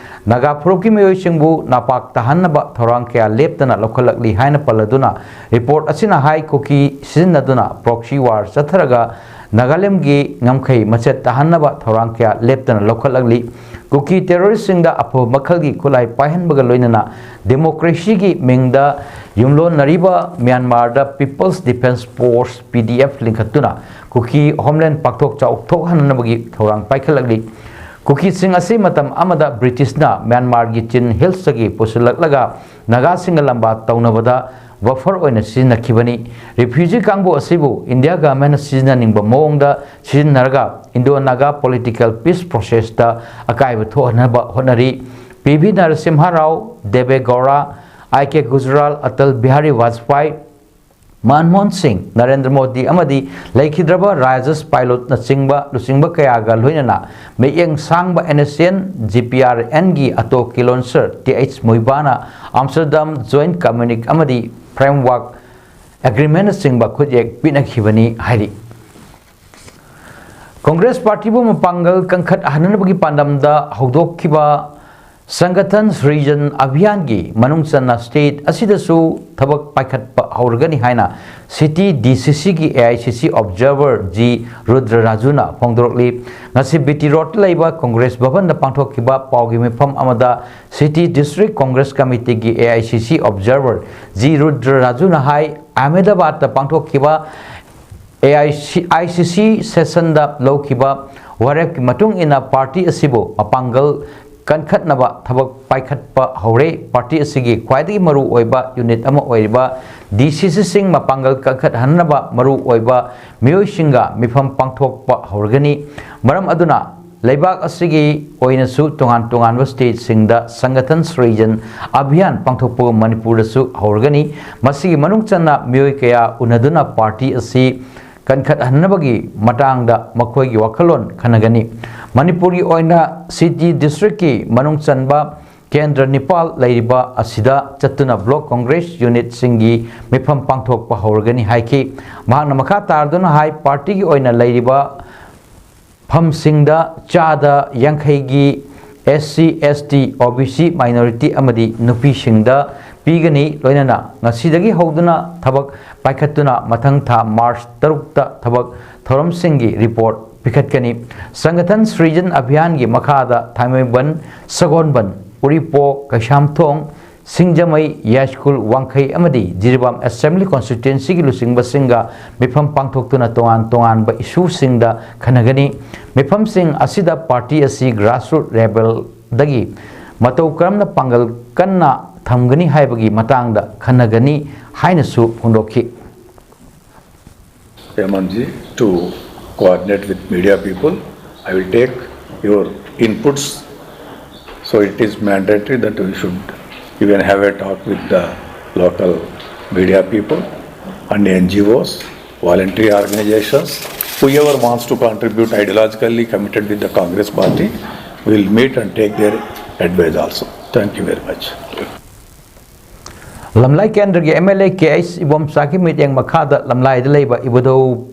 ꯅꯥꯒꯥ ꯐꯨꯔꯨꯞꯀꯤ ꯃꯤꯑꯣꯏꯁꯤꯡꯕꯨ ꯅꯥꯄꯥꯛ ꯇꯥꯍꯟꯅꯕ ꯊꯧꯔꯥꯡ ꯀꯌꯥ ꯂꯦꯞꯇꯅ ꯂꯧꯈꯠꯂꯛꯂꯤ ꯍꯥꯏꯅ ꯄꯜꯂꯗꯨꯅ, ꯔꯤꯄꯣꯔꯠ ꯑꯁꯤꯅ ꯍꯥꯏ, ꯀꯨꯀꯤ ꯁꯤꯖꯤꯟꯅꯗꯨꯅ ꯄ꯭ꯔꯣꯛꯁꯤ ꯋꯥꯔ ꯆꯠꯊꯔꯒ ꯅꯥꯒꯥꯂꯦꯟꯒꯤ ꯉꯝꯈꯩ ꯃꯆꯦꯠ ꯇꯥꯍꯟꯅꯕ ꯊꯧꯔꯥꯡ ꯀꯌꯥ ꯂꯦꯞꯇꯅ ꯂꯧꯈꯠꯂꯛꯂꯤ꯫ ꯀꯨꯀꯤ ꯇꯦꯔꯣꯔꯤꯁꯁꯤꯡꯗ ꯑꯐꯕ ꯃꯈꯜꯒꯤ ꯈꯨꯠꯂꯥꯏ ꯄꯥꯏꯍꯟꯕꯒ ꯂꯣꯏꯅꯅ ꯗꯦꯃꯣꯀ꯭ꯔꯦꯁꯤꯒꯤ ꯃꯤꯡꯗ ꯌꯨꯝꯂꯣꯟꯅꯔꯤꯕ ꯃ꯭ꯌꯥꯟꯃꯥꯔꯗ ꯄꯤꯄꯜꯁ ꯗꯤꯐꯦꯟꯁ ꯐꯣꯔꯁ, ꯄꯤ ꯗꯤ ꯑꯦꯐ, ꯂꯤꯡꯈꯠꯇꯨꯅ ꯀꯨꯀꯤ ꯍꯣꯝꯂꯦꯟ ꯄꯥꯛꯊꯣꯛ ꯆꯥꯎꯊꯣꯛꯍꯟꯅꯕꯒꯤ ꯊꯧꯔꯥꯡ ꯄꯥꯏꯈꯠꯂꯛꯂꯤ꯫ ꯀꯨꯀꯤꯁꯤꯡ ꯑꯁꯤ ꯃꯇꯝ ꯑꯃꯗ ꯕ꯭ꯔꯤꯇꯤꯁꯅ ꯃ꯭ꯌꯥꯟꯃꯥꯔꯒꯤ ꯆꯤꯟ ꯍꯤꯜꯁꯇꯒꯤ ꯄꯨꯁꯤꯜꯂꯛꯂꯒ ꯅꯥꯒꯥꯁꯤꯡꯒ ꯂꯝꯕꯥ ꯇꯧꯅꯕꯗ ꯕꯐꯔ ꯑꯣꯏꯅ ꯁꯤꯖꯤꯟꯅꯈꯤꯕꯅꯤ꯫ ꯔꯤꯐ꯭ꯌꯨꯖꯤ ꯀꯥꯡꯕꯨ ꯑꯁꯤꯕꯨ ꯏꯟꯗꯤꯌꯥ ꯒꯚꯔꯟꯃꯦꯟꯠꯅ ꯁꯤꯖꯤꯟꯅꯅꯤꯡꯕ ꯃꯑꯣꯡꯗ ꯁꯤꯖꯤꯟꯅꯔꯒ ꯏꯟꯗꯣ ꯅꯥꯒꯥ ꯄꯣꯂꯤꯇꯤꯀꯦꯜ ꯄꯤꯁ ꯄ꯭ꯔꯣꯁꯦꯁꯇ ꯑꯀꯥꯏꯕ ꯊꯣꯛꯍꯟꯅꯕ ꯍꯣꯠꯅꯔꯤ꯫ ꯄꯤ ꯚꯤ ꯅꯔꯁꯤꯝꯍ ꯔꯥꯎ, ꯗꯦꯕꯦ ꯒꯧꯔꯥ, ꯑꯥꯏ ꯀꯦ ꯒꯨꯖꯔꯥꯜ, ꯑꯇꯜ ꯕꯤꯍꯥꯔꯤ ꯋꯥꯖꯄꯥꯏ, ꯃꯟꯃꯣꯍꯟ ꯁꯤꯡ, ꯅꯔꯦꯟꯗ꯭ꯔ ꯃꯣꯗꯤ ꯑꯃꯗꯤ ꯂꯩꯈꯤꯗ꯭ꯔꯕ ꯔꯥꯖꯦꯁ ꯄꯥꯏꯂꯣꯠꯅꯆꯤꯡꯕ ꯂꯨꯆꯤꯡꯕ ꯀꯌꯥꯒ ꯂꯣꯏꯅꯅ ꯃꯤꯠꯌꯦꯡ ꯁꯥꯡꯕ N S N, G P R ꯑꯦꯟꯒꯤ ꯑꯇꯣ ꯀꯤꯂꯣꯟꯁꯔ ꯇꯤ ꯑꯩꯆ ꯃꯨꯏꯕꯥꯅ ꯑꯝꯁꯇꯔꯗꯥꯝ ꯖꯣꯏꯟꯠ ꯀꯝꯃ꯭ꯌꯨꯅꯤꯛ ꯑꯃꯗꯤ ꯐ꯭ꯔꯦꯝꯋꯥꯔꯛ ꯑꯦꯒ꯭ꯔꯤꯃꯦꯟꯠꯅꯆꯤꯡꯕ ꯈꯨꯠꯌꯦꯛ ꯄꯤꯅꯈꯤꯕꯅꯤ ꯍꯥꯏꯔꯤ꯫ ꯀꯣꯡꯒ꯭ꯔꯦꯁ ꯄꯥꯔꯇꯤꯕꯨ ꯃꯄꯥꯡꯒꯜ ꯀꯟꯈꯠꯍꯟꯅꯕꯒꯤ ꯄꯥꯟꯗꯝꯗ ꯍꯧꯗꯣꯛꯈꯤꯕ ꯁꯪꯒꯊꯟ ꯁ꯭ꯔꯤꯖꯟ ꯑꯚꯤꯌꯥꯟꯒꯤ ꯃꯅꯨꯡ ꯆꯟꯅ ꯁ꯭ꯇꯦꯠ ꯑꯁꯤꯗꯁꯨ ꯊꯕꯛ ꯄꯥꯏꯈꯠꯄ ꯍꯧꯔꯒꯅꯤ ꯍꯥꯏꯅ ꯁꯤꯇꯤ ꯗꯤ ꯁꯤ ꯁꯤꯒꯤ ꯑꯦ I C C ꯑꯣꯕꯖꯔꯚꯔ G Rudra ꯔꯥꯖꯨꯅ ꯐꯣꯡꯗꯣꯔꯛꯂꯤ꯫ ꯉꯁꯤ ꯕꯤ ꯇꯤ ꯔꯣꯗꯇ ꯂꯩꯕ ꯀꯣꯡꯒ꯭ꯔꯦꯁ ꯚꯕꯟꯗ ꯄꯥꯡꯊꯣꯛꯈꯤꯕ ꯄꯥꯎꯒꯤ ꯃꯤꯐꯝ ꯑꯃꯗ ꯁꯤꯇꯤ ꯗꯤꯁꯇ꯭ꯔꯤꯛ ꯀꯣꯡꯒ꯭ꯔꯦꯁ ꯀꯃꯤꯇꯤꯒꯤ A I C C ꯑꯣꯕꯖꯔꯚꯔ G Rudra ꯔꯥꯖꯨꯅ ꯍꯥꯏ, ꯑꯍꯃꯦꯗꯕꯥꯗꯇ ꯄꯥꯡꯊꯣꯛꯈꯤꯕ ꯑꯦ ꯑꯥꯏ ꯁꯤ, ꯑꯥꯏ ꯁꯤ ꯁꯤ ꯁꯦꯁꯟꯗ ꯂꯧꯈꯤꯕ ꯋꯥꯔꯦꯞꯀꯤ ꯃꯇꯨꯡ ꯏꯟꯅ ꯄꯥꯔꯇꯤ ꯑꯁꯤꯕꯨ ꯃꯄꯥꯡꯒꯜ ꯀꯟꯈꯠꯅꯕ ꯊꯕꯛ ꯄꯥꯏꯈꯠꯄ ꯍꯧꯔꯦ꯫ ꯄꯥꯔꯇꯤ ꯑꯁꯤꯒꯤ ꯈ꯭ꯋꯥꯏꯗꯒꯤ ꯃꯔꯨ ꯑꯣꯏꯕ ꯌꯨꯅꯤꯠ ꯑꯃ ꯑꯣꯏꯔꯤꯕ ꯗꯤ ꯁꯤ ꯁꯤꯁꯤꯡ ꯃꯄꯥꯡꯒꯜ ꯀꯟꯈꯠꯍꯟꯅꯕ ꯃꯔꯨ ꯑꯣꯏꯕ ꯃꯤꯑꯣꯏꯁꯤꯡꯒ ꯃꯤꯐꯝ ꯄꯥꯡꯊꯣꯛꯄ ꯍꯧꯔꯒꯅꯤ꯫ ꯃꯔꯝ ꯑꯗꯨꯅ ꯂꯩꯕꯥꯛ ꯑꯁꯤꯒꯤ ꯑꯣꯏꯅꯁꯨ ꯇꯣꯉꯥꯟ ꯇꯣꯉꯥꯟꯕ ꯁ꯭ꯇꯦꯠꯁꯤꯡꯗ ꯁꯪꯒꯊꯟ ꯁ꯭ꯔꯤꯖꯟ ꯑꯚꯤꯌꯥꯟ ꯄꯥꯡꯊꯣꯛꯄꯒꯨꯝ ꯃꯅꯤꯄꯨꯔꯗꯁꯨ ꯍꯧꯔꯒꯅꯤ꯫ ꯃꯁꯤꯒꯤ ꯃꯅꯨꯡ ꯆꯟꯅ ꯃꯤꯑꯣꯏ ꯀꯌꯥ ꯎꯅꯗꯨꯅ ꯄꯥꯔꯇꯤ ꯑꯁꯤ ꯀꯟꯈꯠꯍꯟꯅꯕꯒꯤ ꯃꯇꯥꯡꯗ ꯃꯈꯣꯏꯒꯤ ꯋꯥꯈꯜꯂꯣꯟ ꯈꯟꯅꯒꯅꯤ꯫ ꯃꯅꯤꯄꯨꯔꯒꯤ ꯑꯣꯏꯅ ꯁꯤꯇꯤ ꯗꯤꯁꯇ꯭ꯔꯤꯛꯀꯤ ꯃꯅꯨꯡ ꯆꯟꯕ ꯀꯦꯟꯗ꯭ꯔ ꯅꯤꯄꯥꯜ ꯂꯩꯔꯤꯕ ꯑꯁꯤꯗ ꯆꯠꯇꯨꯅ ꯕ꯭ꯂꯣꯛ ꯀꯣꯡꯒ꯭ꯔꯦꯁ ꯌꯨꯅꯤꯠꯁꯤꯡꯒꯤ ꯃꯤꯐꯝ ꯄꯥꯡꯊꯣꯛꯄ ꯍꯧꯔꯒꯅꯤ ꯍꯥꯏꯈꯤ꯫ ꯃꯍꯥꯛꯅ ꯃꯈꯥ ꯇꯥꯔꯗꯨꯅ ꯍꯥꯏ, ꯄꯥꯔꯇꯤꯒꯤ ꯑꯣꯏꯅ ꯂꯩꯔꯤꯕ ꯐꯝꯁꯤꯡꯗ ꯆꯥꯗ ꯌꯥꯡꯈꯩꯒꯤ S C, S T, O B C, minority ꯑꯃꯗꯤ ꯅꯨꯄꯤꯁꯤꯡꯗ ꯄꯤꯒꯅꯤ꯫ ꯂꯣꯏꯅꯅ ꯉꯁꯤꯗꯒꯤ ꯍꯧꯗꯨꯅ ꯊꯕꯛ ꯄꯥꯏꯈꯠꯇꯨꯅ ꯃꯊꯪ ꯊꯥ ꯃꯥꯔꯆ ꯇꯔꯨꯛꯇ ꯊꯕꯛ ꯊꯧꯔꯝꯁꯤꯡꯒꯤ ꯔꯤꯄꯣꯔꯠ ꯄꯤꯈꯠꯀꯅꯤ꯫ ꯁꯪꯒꯊꯟ ꯁ꯭ꯔꯤꯖꯟ ꯑꯚꯤꯌꯥꯟꯒꯤ ꯃꯈꯥꯗ ꯊꯥꯡꯃꯩꯕꯟ, ꯁꯒꯣꯜꯕꯟ, ꯎꯔꯤꯄꯣꯛ, ꯀꯩꯁꯥꯝꯊꯣꯡ, ꯁꯤꯡꯖꯃꯩ, ꯌꯥꯏꯁ꯭ꯀꯨꯜ, ꯋꯥꯡꯈꯩ ꯑꯃꯗꯤ ꯖꯤꯔꯤꯕꯥꯝ ꯑꯦꯁꯦꯝꯕ꯭ꯂꯤ ꯀꯣꯟꯁꯇꯤꯇ꯭ꯋꯦꯟꯁꯤꯒꯤ ꯂꯨꯆꯤꯡꯕꯁꯤꯡꯒ ꯃꯤꯐꯝ ꯄꯥꯡꯊꯣꯛꯇꯨꯅ ꯇꯣꯉꯥꯟ ꯇꯣꯉꯥꯟꯕ ꯏꯁꯨꯁꯤꯡꯗ ꯈꯟꯅꯒꯅꯤ꯫ ꯃꯤꯐꯝꯁꯤꯡ ꯑꯁꯤꯗ ꯄꯥꯔꯇꯤ ꯑꯁꯤ ꯒ꯭ꯔꯥꯁꯔꯨꯠ ꯂꯦꯚꯦꯜꯗꯒꯤ ꯃꯇꯧ ꯀꯔꯝꯅ ꯄꯥꯡꯒꯜ ꯀꯟꯅ ꯊꯝꯒꯅꯤ ꯍꯥꯏꯕꯒꯤ ꯃꯇꯥꯡꯗ ꯈꯟꯅꯒꯅꯤ ꯍꯥꯏꯅꯁꯨ ꯐꯣꯡꯗꯣꯛꯈꯤ꯫ Hemantji, to coordinate with media people. I will take your inputs. So it is mandatory that we should even have a talk with the local media people and N G Os, voluntary organizations, whoever wants to contribute ideologically committed with the Congress party, will meet and take their advice also. Thank you very much. ꯂꯝꯂꯥꯏ ꯀꯦꯟꯗ꯭ꯔꯒꯤ M L A K H ꯏꯕꯣꯝꯆꯥꯒꯤ ꯃꯤꯠꯌꯦꯡ ꯃꯈꯥꯗ ꯂꯝꯂꯥꯏꯗ ꯂꯩꯕ ꯏꯕꯨꯙꯧ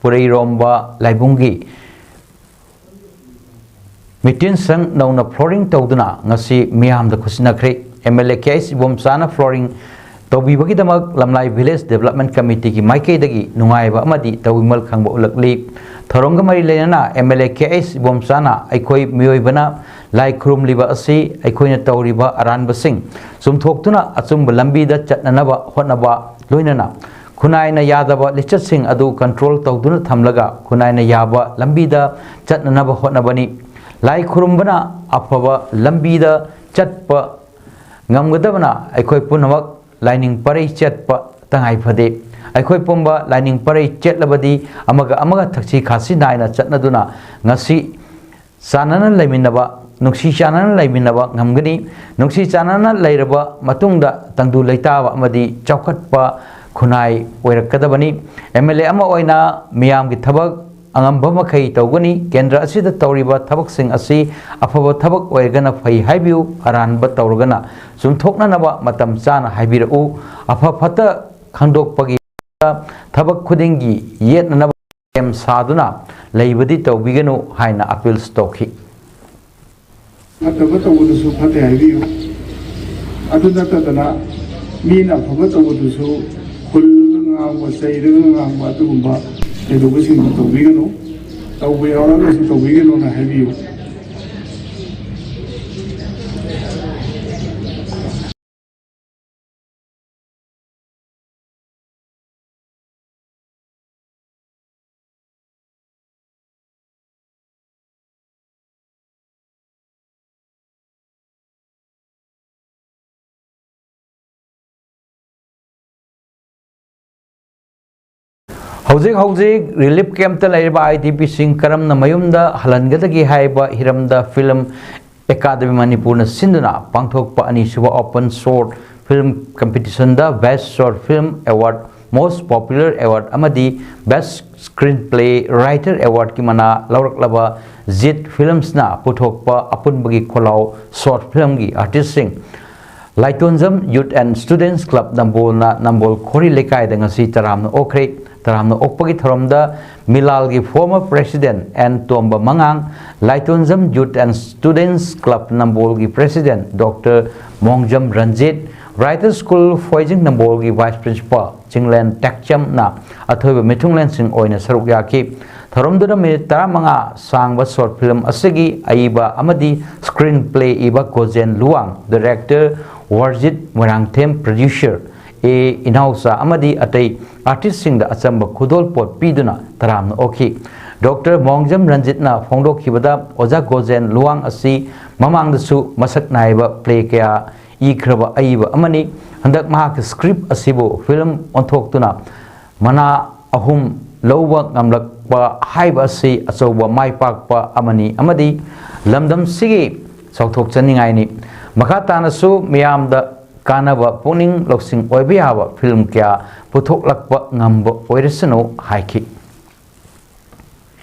ꯄꯨꯔꯩꯔꯣꯝꯕ ꯂꯥꯏꯕꯨꯡꯒꯤ ꯃꯤꯇꯤꯟ ꯁꯪ ꯅꯧꯅ flooring ꯇꯧꯗꯨꯅ ꯉꯁꯤ ꯃꯤꯌꯥꯝꯗ ꯈꯨꯠꯁꯤꯟꯅꯈ꯭ꯔꯦ꯫ M L A K H ꯏꯕꯣꯝꯆꯥꯅ flooring ꯇꯧꯕꯤꯕꯒꯤꯗꯃꯛ ꯂꯝꯂꯥꯏ Village Development Committeeꯒꯤ ꯃꯥꯏꯀꯩꯗꯒꯤ ꯅꯨꯡꯉꯥꯏꯕ ꯑꯃꯗꯤ ꯇꯧꯕꯤꯃꯜ ꯈꯪꯕ ꯎꯠꯂꯛꯂꯤ꯫ ꯊꯧꯔꯝꯒ ꯃꯔꯤ ꯂꯩꯅꯅ M L A K H ꯏꯕꯣꯝꯆꯥꯅ ꯑꯩꯈꯣꯏ ꯃꯤꯑꯣꯏꯕꯅ ꯂꯥꯏ ꯈꯨꯔꯨꯝꯂꯤꯕ ꯑꯁꯤ ꯑꯩꯈꯣꯏꯅ ꯇꯧꯔꯤꯕ ꯑꯔꯥꯟꯕꯁꯤꯡ ꯆꯨꯝꯊꯣꯛꯇꯨꯅ ꯑꯆꯨꯝꯕ ꯂꯝꯕꯤꯗ ꯆꯠꯅꯅꯕ ꯍꯣꯠꯅꯕ, ꯂꯣꯏꯅꯅ ꯈꯨꯟꯅꯥꯏꯅ ꯌꯥꯗꯕ ꯂꯤꯆꯠꯁꯤꯡ ꯑꯗꯨ control ꯇꯧꯗꯨꯅ ꯊꯝꯂꯒ ꯈꯨꯟꯅꯥꯏꯅ ꯌꯥꯕ ꯂꯝꯕꯤꯗ ꯆꯠꯅꯅꯕ ꯍꯣꯠꯅꯕꯅꯤ꯫ ꯂꯥꯏ ꯈꯨꯔꯨꯝꯕꯅ ꯑꯐꯕ ꯂꯝꯕꯤꯗ ꯆꯠꯄ ꯉꯝꯒꯗꯕꯅ ꯑꯩꯈꯣꯏ ꯄꯨꯝꯅꯃꯛ ꯂꯥꯏꯅꯤꯡ ꯄꯔꯩ ꯆꯠꯄ ꯇꯉꯥꯏ ꯐꯗꯦ꯫ ꯑꯩꯈꯣꯏ ꯄꯨꯝꯕ ꯂꯥꯏꯅꯤꯡ ꯄꯔꯩ ꯆꯠꯂꯕꯗꯤ ꯑꯃꯒ ꯑꯃꯒ ꯊꯛꯁꯤ ꯈꯥꯁꯤ ꯅꯥꯏꯅ ꯆꯠꯅꯗꯨꯅ ꯉꯁꯤ ꯆꯥꯟꯅꯅ ꯂꯩꯃꯤꯟꯅꯕ, ꯅꯨꯡꯁꯤ ꯆꯥꯟꯅꯅ ꯂꯩꯃꯤꯟꯅꯕ ꯉꯝꯒꯅꯤ꯫ ꯅꯨꯡꯁꯤ ꯆꯥꯟꯅꯅ ꯂꯩꯔꯕ ꯃꯇꯨꯡꯗ ꯇꯪꯗꯨ ꯂꯩꯇꯥꯕ ꯑꯃꯗꯤ ꯆꯥꯎꯈꯠꯄ ꯈꯨꯟꯅꯥꯏ ꯑꯣꯏꯔꯛꯀꯗꯕꯅꯤ꯫ ꯑꯦꯝ ꯑꯦꯜ ꯑꯦ ꯑꯃ ꯑꯣꯏꯅ ꯃꯤꯌꯥꯝꯒꯤ ꯊꯕꯛ ꯑꯉꯝꯕ ꯃꯈꯩ ꯇꯧꯒꯅꯤ꯫ ꯀꯦꯟꯗ꯭ꯔ ꯑꯁꯤꯗ ꯇꯧꯔꯤꯕ ꯊꯕꯛꯁꯤꯡ ꯑꯁꯤ ꯑꯐꯕ ꯊꯕꯛ ꯑꯣꯏꯔꯒꯅ ꯐꯩ ꯍꯥꯏꯕꯤꯌꯨ, ꯑꯔꯥꯟꯕ ꯇꯧꯔꯒꯅ ꯆꯨꯝꯊꯣꯛꯅꯅꯕ ꯃꯇꯝ ꯆꯥꯅ ꯍꯥꯏꯕꯤꯔꯛꯎ꯫ ꯑꯐ ꯐꯠꯇ ꯈꯪꯗꯣꯛꯄꯒꯤ ꯊꯕꯛ ꯈꯨꯗꯤꯡꯒꯤ ꯌꯦꯠꯅꯅꯕ ꯁꯦꯝ ꯁꯥꯗꯨꯅ ꯂꯩꯕꯗꯤ ꯇꯧꯕꯤꯒꯅꯨ ꯍꯥꯏꯅ ꯑꯄꯤꯜꯁ ꯇꯧꯈꯤ꯫ ꯐꯠꯇꯕ ꯇꯧꯕꯗꯨꯁꯨ ꯐꯠꯇꯦ ꯍꯥꯏꯕꯤꯌꯨ꯫ ꯑꯗꯨ ꯅꯠꯇꯗꯅ ꯃꯤꯅ ꯑꯐꯕ ꯇꯧꯕꯗꯨꯁꯨ ꯍꯨꯜꯂꯒ ꯉꯥꯡꯕ, ꯆꯩꯔꯒ ꯉꯥꯡꯕ ꯑꯗꯨꯒꯨꯝꯕ ꯀꯩꯗꯧꯕꯁꯤꯡꯗꯨ ꯇꯧꯕꯤꯒꯅꯨ꯫ ꯇꯧꯕ ꯌꯥꯎꯔꯒꯁꯨ ꯇꯧꯕꯤꯒꯅꯨꯅ ꯍꯥꯏꯕꯤꯌꯨ꯫ ꯍꯧꯖꯤꯛ ꯍꯧꯖꯤꯛ ꯔꯤꯂꯤꯐ ꯀꯦꯝꯞꯇ ꯂꯩꯔꯤꯕ ꯑꯥꯏ ꯗꯤ ꯄꯤꯁꯤꯡ ꯀꯔꯝꯅ ꯃꯌꯨꯝꯗ ꯍꯜꯍꯟꯒꯗꯒꯦ ꯍꯥꯏꯕ ꯍꯤꯔꯝꯗ ꯐꯤꯂꯝ ꯑꯦꯀꯥꯗꯃꯤ ꯃꯅꯤꯄꯨꯔꯅ ꯁꯤꯟꯗꯨꯅ ꯄꯥꯡꯊꯣꯛꯄ ꯑꯅꯤꯁꯨꯕ ꯑꯣꯄꯟ ꯁꯣꯔꯠ ꯐꯤꯂꯝ ꯀꯝꯄꯤꯇꯤꯁꯟꯗ best short film award, most popular award ꯑꯃꯗꯤ ꯕꯦꯁ ꯁ꯭ꯀ꯭ꯔꯤꯟ ꯄ꯭ꯂꯦ ꯔꯥꯏꯇꯔ ꯑꯦꯋꯥꯔꯗꯀꯤ ꯃꯅꯥ ꯂꯧꯔꯛꯂꯕ ꯖꯤꯠ ꯐꯤꯂꯝꯁꯅ ꯄꯨꯊꯣꯛꯄ ꯑꯄꯨꯟꯕꯒꯤ ꯈꯣꯜꯂꯥꯎ ꯁꯣꯔꯠ ꯐꯤꯂꯝꯒꯤ ꯑꯥꯔꯇꯤꯁꯁꯤꯡ ꯂꯥꯏꯇꯣꯟꯖꯝ ꯌꯨꯠ ꯑꯦꯟ ꯁ꯭ꯇꯨꯗꯦꯟꯠꯁ ꯀ꯭ꯂꯕ ꯅꯝꯕꯣꯜꯅ ꯅꯝꯕꯣꯜ ꯈꯣꯔꯤ ꯂꯩꯀꯥꯏꯗ ꯉꯁꯤ ꯇꯔꯥꯝꯅ ꯑꯣꯛꯈ꯭ꯔꯦ꯫ ꯇꯔꯥꯝꯅ ꯑꯣꯛꯄꯒꯤ ꯊꯧꯔꯝꯗ ꯃꯤꯂꯥꯜꯒꯤ ꯐꯣꯔꯃꯔ ꯄ꯭ꯔꯦꯁꯤꯗꯦꯟꯠ ꯑꯦꯟ ꯇꯣꯝꯕ ꯃꯉꯥꯡ, Laitonjam youth and students club ꯅꯝꯕꯣꯜꯒꯤ president doctor Mongjam Ranjit, writer school Phoijing ꯅꯝꯕꯣꯜꯒꯤ ꯚꯥꯏꯁ ꯄ꯭ꯔꯤꯟꯁꯤꯄꯥꯜ ꯆꯤꯡꯂꯦꯟ ꯇꯦꯛꯆꯝꯅ ꯑꯊꯣꯏꯕ ꯃꯤꯊꯨꯡꯂꯦꯟꯁꯤꯡ ꯑꯣꯏꯅ ꯁꯔꯨꯛ ꯌꯥꯈꯤ꯫ ꯊꯧꯔꯝꯗꯨꯗ ꯃꯤꯅꯤꯠ ꯇꯔꯥꯃꯉꯥ ꯁꯥꯡꯕ ꯁꯣꯔꯠ ꯐꯤꯂꯝ ꯑꯁꯤꯒꯤ ꯑꯏꯕ ꯑꯃꯗꯤ ꯁ꯭ꯀ꯭ꯔꯤꯟ ꯄ꯭ꯂꯦ ꯏꯕ ꯒꯣꯖꯦꯟ ꯂꯨꯋꯥꯡ, ꯗꯤꯔꯦꯛꯇꯔ ꯋꯥꯔꯖꯤꯠ ꯃꯣꯏꯔꯥꯡꯊꯦꯝ, ꯄ꯭ꯔꯣꯗ꯭ꯌꯨꯁꯔ ꯑꯦ ꯏꯅꯥꯎꯆꯥ ꯑꯃꯗꯤ ꯑꯇꯩ ꯑꯥꯔꯇꯤꯁꯁꯤꯡꯗ ꯑꯆꯝꯕ ꯈꯨꯗꯣꯜꯄꯣꯠ ꯄꯤꯗꯨꯅ ꯇꯔꯥꯝꯅ ꯑꯣꯛꯈꯤ꯫ ꯗꯣꯛꯇꯔ ꯃꯣꯡꯖꯝ ꯔꯟꯖꯤꯠꯅ ꯐꯣꯡꯗꯣꯛꯈꯤꯕꯗ, ꯑꯣꯖꯥ ꯒꯣꯖꯦꯟ ꯂꯨꯋꯥꯡ ꯑꯁꯤ ꯃꯃꯥꯡꯗꯁꯨ ꯃꯁꯛ ꯅꯥꯏꯕ ꯄ꯭ꯂꯦ ꯀꯌꯥ ꯏꯈ꯭ꯔꯕ ꯑꯏꯕ ꯑꯃꯅꯤ꯫ ꯍꯟꯗꯛ ꯃꯍꯥꯛꯀꯤ ꯁ꯭ꯀ꯭ꯔꯤꯞ ꯑꯁꯤꯕꯨ ꯐꯤꯂꯝ ꯑꯣꯟꯊꯣꯛꯇꯨꯅ ꯃꯅꯥ ꯑꯍꯨꯝ ꯂꯧꯕ ꯉꯝꯂꯛꯄ ꯍꯥꯏꯕ ꯑꯁꯤ ꯑꯆꯧꯕ ꯃꯥꯏ ꯄꯥꯛꯄ ꯑꯃꯅꯤ ꯑꯃꯗꯤ ꯂꯝꯗꯝꯁꯤꯒꯤ ꯆꯥꯎꯊꯣꯛꯆꯅꯤꯡꯉꯥꯏꯅꯤ꯫ ꯃꯈꯥ ꯇꯥꯅꯁꯨ ꯃꯤꯌꯥꯝꯗ ꯀꯥꯟꯅꯕ, ꯄꯨꯛꯅꯤꯡ ꯂꯧꯁꯤꯡ ꯑꯣꯏꯕ ꯌꯥꯕ ꯐꯤꯂꯝ ꯀꯌꯥ ꯄꯨꯊꯣꯛꯂꯛꯄ ꯉꯝꯕ ꯑꯣꯏꯔꯁꯅꯨ ꯍꯥꯏꯈꯤ꯫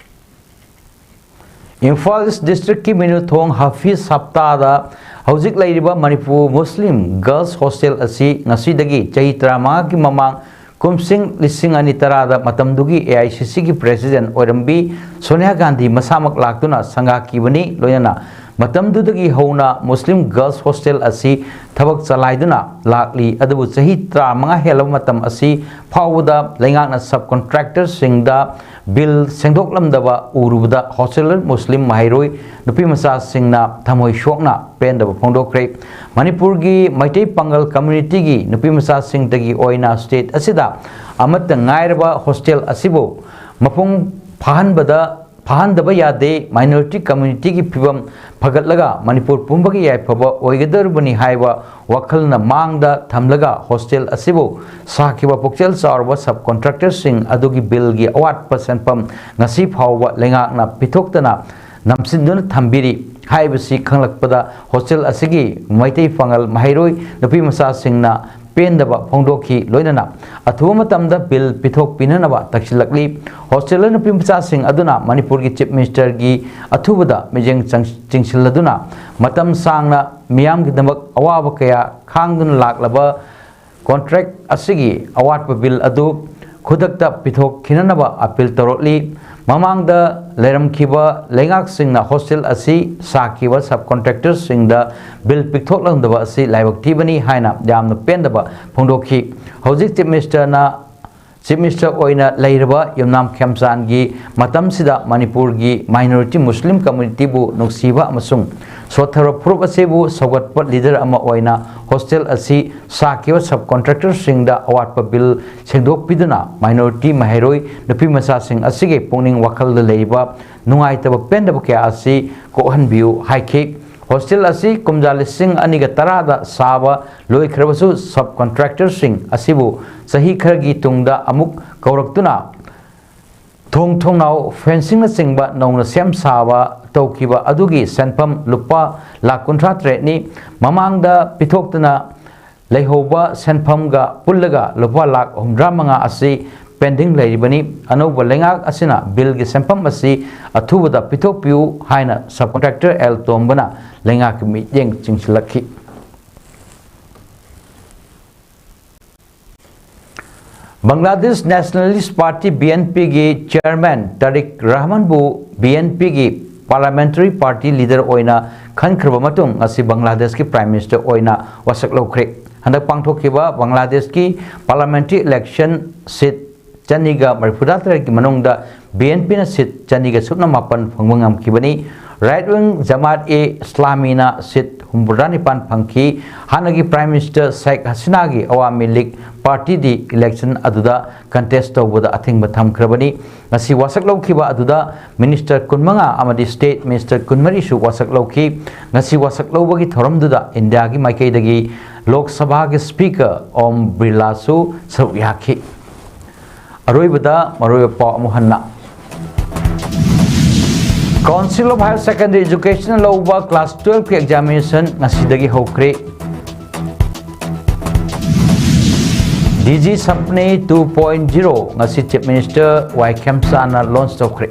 ꯏꯝꯐꯥꯜ ꯏꯁ ꯗꯤꯁꯇ꯭ꯔꯤꯛꯀꯤ ꯃꯤꯅꯨꯊꯣꯡ ꯍꯥꯐꯤꯖ ꯍꯞꯇꯥꯗ ꯍꯧꯖꯤꯛ ꯂꯩꯔꯤꯕ ꯃꯅꯤꯄꯨꯔ ꯃꯨꯁꯂꯤꯝ ꯒꯔꯜꯁ ꯍꯣꯁꯇꯦꯜ ꯑꯁꯤ ꯉꯁꯤꯗꯒꯤ ꯆꯍꯤ ꯇꯔꯥꯃꯉꯥꯒꯤ ꯃꯃꯥꯡ ꯀꯨꯝꯁꯤꯡ ꯂꯤꯁꯤꯡ ꯑꯅꯤ ꯇꯔꯥꯗ ꯃꯇꯝꯗꯨꯒꯤ ꯑꯦ ꯑꯥꯏ ꯁꯤ ꯁꯤꯒꯤ ꯄ꯭ꯔꯦꯁꯤꯗꯦꯟ ꯑꯣꯏꯔꯝꯕꯤ ꯁꯣꯅꯤꯌꯥ ꯒꯥꯟꯙꯤ ꯃꯁꯥꯃꯛ ꯂꯥꯛꯇꯨꯅ ꯁꯪꯒꯥꯈꯤꯕꯅꯤ꯫ ꯂꯣꯏꯅꯅ ꯃꯇꯝꯗꯨꯗꯒꯤ ꯍꯧꯅ ꯃꯨꯁꯂꯤꯝ ꯒꯔꯜꯁ ꯍꯣꯁꯇꯦꯜ ꯑꯁꯤ ꯊꯕꯛ ꯆꯂꯥꯏꯗꯨꯅ ꯂꯥꯛꯂꯤ꯫ ꯑꯗꯨꯕꯨ ꯆꯍꯤ ꯇꯔꯥꯃꯉꯥ ꯍꯦꯜꯂꯕ ꯃꯇꯝ ꯑꯁꯤ ꯐꯥꯎꯕꯗ ꯂꯩꯉꯥꯛꯅ ꯁꯕ ꯀꯣꯟꯇ꯭ꯔꯦꯛꯇꯔꯁꯤꯡꯗ ꯕꯤꯜ ꯁꯦꯡꯗꯣꯛꯂꯝꯗꯕ ꯎꯔꯨꯕꯗ ꯍꯣꯁꯇꯦꯂꯔ ꯃꯨꯁꯂꯤꯝ ꯃꯍꯩꯔꯣꯏ ꯅꯨꯄꯤ ꯃꯆꯥꯁꯤꯡꯅ ꯊꯃꯣꯏ ꯁꯣꯛꯅ ꯄꯦꯟꯗꯕ ꯐꯣꯡꯗꯣꯛꯈ꯭ꯔꯦ꯫ ꯃꯅꯤꯄꯨꯔꯒꯤ ꯃꯩꯇꯩ ꯄꯥꯉꯜ ꯀꯝꯃ꯭ꯌꯨꯅꯤꯇꯤꯒꯤ ꯅꯨꯄꯤ ꯃꯆꯥꯁꯤꯡꯇꯒꯤ ꯑꯣꯏꯅ ꯁ꯭ꯇꯦꯠ ꯑꯁꯤꯗ ꯑꯃꯠꯇ ꯉꯥꯏꯔꯕ ꯍꯣꯁꯇꯦꯜ ꯑꯁꯤꯕꯨ ꯃꯄꯨꯡ ꯐꯥꯍꯟꯕꯗ, ꯐꯥꯍꯟꯗꯕ ꯌꯥꯗꯦ꯫ ꯃꯥꯏꯅꯣꯔꯤꯇꯤ ꯀꯝꯃ꯭ꯌꯨꯅꯤꯇꯤꯒꯤ ꯐꯤꯕꯝ ꯐꯒꯠꯂꯒ ꯃꯅꯤꯄꯨꯔ ꯄꯨꯝꯕꯒꯤ ꯌꯥꯏꯐꯕ ꯑꯣꯏꯒꯗꯧꯔꯤꯕꯅꯤ ꯍꯥꯏꯕ ꯋꯥꯈꯜꯅ ꯃꯥꯡꯗ ꯊꯝꯂꯒ ꯍꯣꯁꯇꯦꯜ ꯑꯁꯤꯕꯨ ꯁꯥꯈꯤꯕ ꯄꯨꯛꯆꯦꯜ ꯆꯥꯎꯔꯕ ꯁꯕ ꯀꯣꯟꯇ꯭ꯔꯦꯛꯇꯔꯁꯤꯡ ꯑꯗꯨꯒꯤ ꯕꯤꯜꯒꯤ ꯑꯋꯥꯠꯄ ꯁꯦꯟꯐꯝ ꯉꯁꯤ ꯐꯥꯎꯕ ꯂꯩꯉꯥꯛꯅ ꯄꯤꯊꯣꯛꯇꯅ ꯅꯝꯁꯤꯟꯗꯨꯅ ꯊꯝꯕꯤꯔꯤ ꯍꯥꯏꯕꯁꯤ ꯈꯪꯂꯛꯄꯗ ꯍꯣꯁꯇꯦꯜ ꯑꯁꯤꯒꯤ ꯃꯩꯇꯩ ꯄꯥꯉꯜ ꯃꯍꯩꯔꯣꯏ ꯅꯨꯄꯤ ꯃꯆꯥꯁꯤꯡꯅ ꯄꯦꯟꯗꯕ ꯐꯣꯡꯗꯣꯛꯈꯤ꯫ ꯂꯣꯏꯅꯅ ꯑꯊꯨꯕ ꯃꯇꯝꯗ ꯕꯤꯜ ꯄꯤꯊꯣꯛꯄꯤꯅꯅꯕ ꯇꯛꯁꯤꯜꯂꯛꯂꯤ꯫ ꯍꯣꯁꯇꯦꯂꯔ ꯅꯨꯄꯤ ꯃꯆꯥꯁꯤꯡ ꯑꯗꯨꯅ ꯃꯅꯤꯄꯨꯔꯒꯤ ꯆꯤꯐ ꯃꯤꯅꯤꯁꯇꯔꯒꯤ ꯑꯊꯨꯕꯗ ꯃꯤꯠꯌꯦꯡ ꯆꯪ-, ꯆꯤꯡꯁꯤꯜꯂꯗꯨꯅ ꯃꯇꯝ ꯁꯥꯡꯅ ꯃꯤꯌꯥꯝꯒꯤꯗꯃꯛ ꯑꯋꯥꯕ ꯀꯌꯥ ꯈꯥꯡꯗꯨꯅ ꯂꯥꯛꯂꯕ ꯀꯣꯟꯇ꯭ꯔꯦꯛ ꯑꯁꯤꯒꯤ ꯑꯋꯥꯠꯄ ꯕꯤꯜ ꯑꯗꯨ ꯈꯨꯗꯛꯇ ꯄꯤꯊꯣꯛꯈꯤꯅꯅꯕ ꯑꯄꯤꯜ ꯇꯧꯔꯛꯂꯤ꯫ ꯃꯃꯥꯡꯗ ꯂꯩꯔꯝꯈꯤꯕ ꯂꯩꯉꯥꯛꯁꯤꯡꯅ ꯍꯣꯁꯇꯦꯜ ꯑꯁꯤ ꯁꯥꯈꯤꯕ ꯁꯕ ꯀꯣꯟꯇ꯭ꯔꯦꯛꯇꯔꯁꯤꯡꯗ ꯕꯤꯜ ꯄꯤꯊꯣꯛꯂꯝꯗꯕ ꯑꯁꯤ ꯂꯥꯏꯕꯛ ꯊꯤꯕꯅꯤ ꯍꯥꯏꯅ ꯌꯥꯝꯅ ꯄꯦꯟꯗꯕ ꯐꯣꯡꯗꯣꯛꯈꯤ꯫ ꯍꯧꯖꯤꯛ ꯆꯤꯐ ꯃꯤꯅꯤꯁꯇꯔꯅ Chief Minister ꯑꯣꯏꯅ ꯂꯩꯔꯕ ꯌꯨꯝꯅꯥꯝ ꯈꯦꯝꯆꯥꯟꯒꯤ ꯃꯇꯝꯁꯤꯗ ꯃꯅꯤꯄꯨꯔꯒꯤ minority Muslim communityꯕꯨ ꯅꯨꯡꯁꯤꯕ ꯑꯃꯁꯨꯡ ꯁꯣꯠꯊꯔꯕ ꯐꯨꯔꯨꯞ ꯑꯁꯤꯕꯨ ꯁꯧꯒꯠꯄ leader ꯑꯃ ꯑꯣꯏꯅ hostel ꯑꯁꯤ ꯁꯥꯈꯤꯕ subcontractorꯁꯤꯡꯗ ꯑꯋꯥꯠꯄ bill ꯁꯦꯡꯗꯣꯛꯄꯤꯗꯨꯅ minority ꯃꯍꯩꯔꯣꯏ ꯅꯨꯄꯤꯃꯆꯥꯁꯤꯡ ꯑꯁꯤꯒꯤ ꯄꯨꯛꯅꯤꯡ ꯋꯥꯈꯜꯗ ꯂꯩꯔꯤꯕ ꯅꯨꯡꯉꯥꯏꯇꯕ ꯄꯦꯟꯗꯕ ꯀꯌꯥ ꯑꯁꯤ ꯀꯣꯛꯍꯟꯕꯤꯌꯨ ꯍꯥꯏꯈꯤ꯫ Hostel ꯑꯁꯤ ꯀꯨꯝꯖꯥ ꯂꯤꯁꯤꯡ ꯑꯅꯤꯒ ꯇꯔꯥꯗ ꯁꯥꯕ ꯂꯣꯏꯈ꯭ꯔꯕꯁꯨ subcontractorꯁꯤꯡ ꯑꯁꯤꯕꯨ ꯆꯍꯤ ꯈꯔꯒꯤ ꯇꯨꯡꯗ ꯑꯃꯨꯛ ꯀꯧꯔꯛꯇꯨꯅ ꯊꯣꯡ ꯊꯣꯡꯅꯥꯎ fencingꯅꯆꯤꯡꯕ ꯅꯧꯅ ꯁꯦꯝ ꯁꯥꯕ ꯇꯧꯈꯤꯕ ꯑꯗꯨꯒꯤ ꯁꯦꯟꯐꯝ ꯂꯨꯄꯥ ꯂꯥꯈ ꯀꯨꯟꯊ꯭ꯔꯥ ꯇꯔꯦꯠꯅꯤ꯫ ꯃꯃꯥꯡꯗ ꯄꯤꯊꯣꯛꯇꯨꯅ ꯂꯩꯍꯧꯕ ꯁꯦꯟꯐꯝꯒ ꯄꯨꯜꯂꯒ ꯂꯨꯄꯥ ꯂꯥꯈ ꯍꯨꯝꯐꯨꯇꯔꯥ ꯃꯉꯥ ꯑꯁꯤ pending ꯂꯩꯔꯤꯕꯅꯤ꯫ ꯑꯅꯧꯕ ꯂꯩꯉꯥꯛ ꯑꯁꯤꯅ billꯒꯤ ꯁꯦꯟꯐꯝ ꯑꯁꯤ ꯑꯊꯨꯕꯗ ꯄꯤꯊꯣꯛꯄꯤꯌꯨ ꯍꯥꯏꯅ subcontractor ꯑꯦꯜ ꯇꯣꯝꯕꯅ ꯂꯩꯉꯥꯛꯀꯤ ꯃꯤꯠꯌꯦꯡ ꯆꯤꯡꯁꯤꯜꯂꯛꯈꯤ꯫ Bangladesh Nationalist Party, BNPꯒꯤ chairman ꯇꯥꯔꯤꯛ ꯔꯍꯃꯟꯕꯨ BNPꯒꯤ parliamentary party leader ꯑꯣꯏꯅ ꯈꯟꯈ꯭ꯔꯕ ꯃꯇꯨꯡ ꯉꯁꯤ ꯕꯪꯒ꯭ꯂꯥꯗꯦꯁꯀꯤ prime minister ꯑꯣꯏꯅ ꯋꯥꯁꯛ ꯂꯧꯈ꯭ꯔꯦ꯫ ꯍꯟꯗꯛ ꯄꯥꯡꯊꯣꯛꯈꯤꯕ ꯕꯪꯒ꯭ꯂꯥꯗꯦꯁꯀꯤ parliamentary election seat ꯆꯅꯤꯒ ꯃꯔꯤꯐꯨꯇꯔꯦꯠꯀꯤ ꯃꯅꯨꯡꯗ BNPꯅ seat ꯆꯅꯤꯒ ꯁꯨꯞꯅ ꯃꯥꯄꯟ ꯐꯪꯕ ꯉꯝꯈꯤꯕꯅꯤ꯫ Right wing Jamaat-e-Islamina seat ꯍꯨꯝꯐꯨꯇꯔꯥ ꯅꯤꯄꯥꯟ ꯐꯪꯈꯤ꯫ ꯍꯥꯟꯅꯒꯤ prime minister ꯁꯦꯈ ꯍꯁꯤꯅꯥꯒꯤ ꯑꯋꯥꯃꯤ ꯂꯤꯒ partyꯗꯤ election ꯑꯗꯨꯗ contest ꯇꯧꯕꯗ ꯑꯊꯤꯡꯕ ꯊꯝꯈ꯭ꯔꯕꯅꯤ꯫ ꯉꯁꯤ ꯋꯥꯁꯛ ꯂꯧꯈꯤꯕ ꯑꯗꯨꯗ minister ꯀꯨꯟꯃꯉꯥ ꯑꯃꯗꯤ state minister ꯀꯨꯟꯃꯔꯤꯁꯨ ꯋꯥꯁꯛ ꯂꯧꯈꯤ꯫ ꯉꯁꯤ ꯋꯥꯁꯛ ꯂꯧꯕꯒꯤ ꯊꯧꯔꯝꯗꯨꯗ ꯏꯟꯗꯤꯌꯥꯒꯤ ꯃꯥꯏꯀꯩꯗꯒꯤ ꯂꯣꯛ ꯁꯚꯥꯒꯤ speaker ꯑꯣꯝ ꯕꯤꯔꯂꯥꯁꯨ ꯁꯔꯨꯛ ꯌꯥꯈꯤ꯫ ꯑꯔꯣꯏꯕꯗ ꯃꯔꯨꯑꯣꯏꯕ ꯄꯥꯎ ꯑꯃꯨꯛ ꯍꯟꯅ꯫ Council of Higher Secondary Education ꯂꯧꯕ class twelveꯀꯤ examination ꯉꯁꯤꯗꯒꯤ ꯍꯧꯈ꯭ꯔꯦ꯫ Digi Sapne two point zero ꯉꯁꯤ Chief Minister ꯋꯥꯏ ꯈꯦꯝꯆꯥꯟꯅ launch ꯇꯧꯈ꯭ꯔꯦ꯫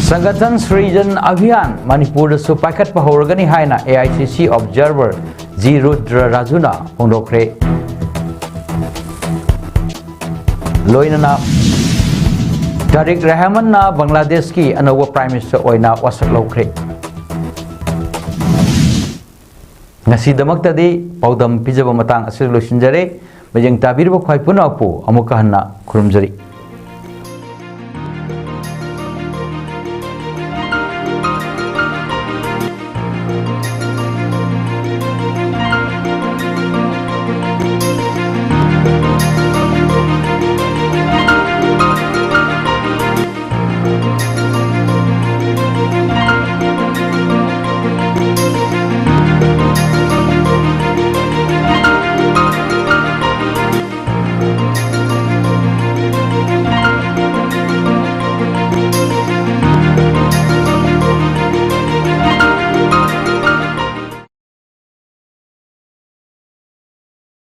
Sangathan Srijan Abhiyan ꯃꯅꯤꯄꯨꯔꯗꯁꯨ ꯄꯥꯏꯈꯠꯄ ꯍꯧꯔꯒꯅꯤ ꯍꯥꯏꯅ AICC observer ꯖꯤ ꯔꯨꯗ꯭ꯔ ꯔꯥꯖꯨꯅ ꯐꯣꯡꯗꯣꯛꯈ꯭ꯔꯦ꯫ ꯂꯣꯏꯅꯅ ꯇꯥꯔꯤꯛ ꯔꯍꯃꯟꯅ ꯕꯪꯒ꯭ꯂꯥꯗꯦꯁꯀꯤ ꯑꯅꯧꯕ prime minister ꯑꯣꯏꯅ ꯋꯥꯁꯛ ꯂꯧꯈ꯭ꯔꯦ꯫ ꯉꯁꯤꯗꯃꯛꯇꯗꯤ ꯄꯥꯎꯗꯝ ꯄꯤꯖꯕ ꯃꯇꯥꯡ ꯑꯁꯤꯗ ꯂꯣꯏꯁꯤꯟꯖꯔꯦ꯫ ꯃꯤꯠꯌꯦꯡ ꯇꯥꯕꯤꯔꯤꯕ ꯈ꯭ꯋꯥꯏ ꯄꯨꯝꯅꯃꯛꯄꯨ ꯑꯃꯨꯛꯀ ꯍꯟꯅ ꯈꯨꯔꯨꯝꯖꯔꯤ꯫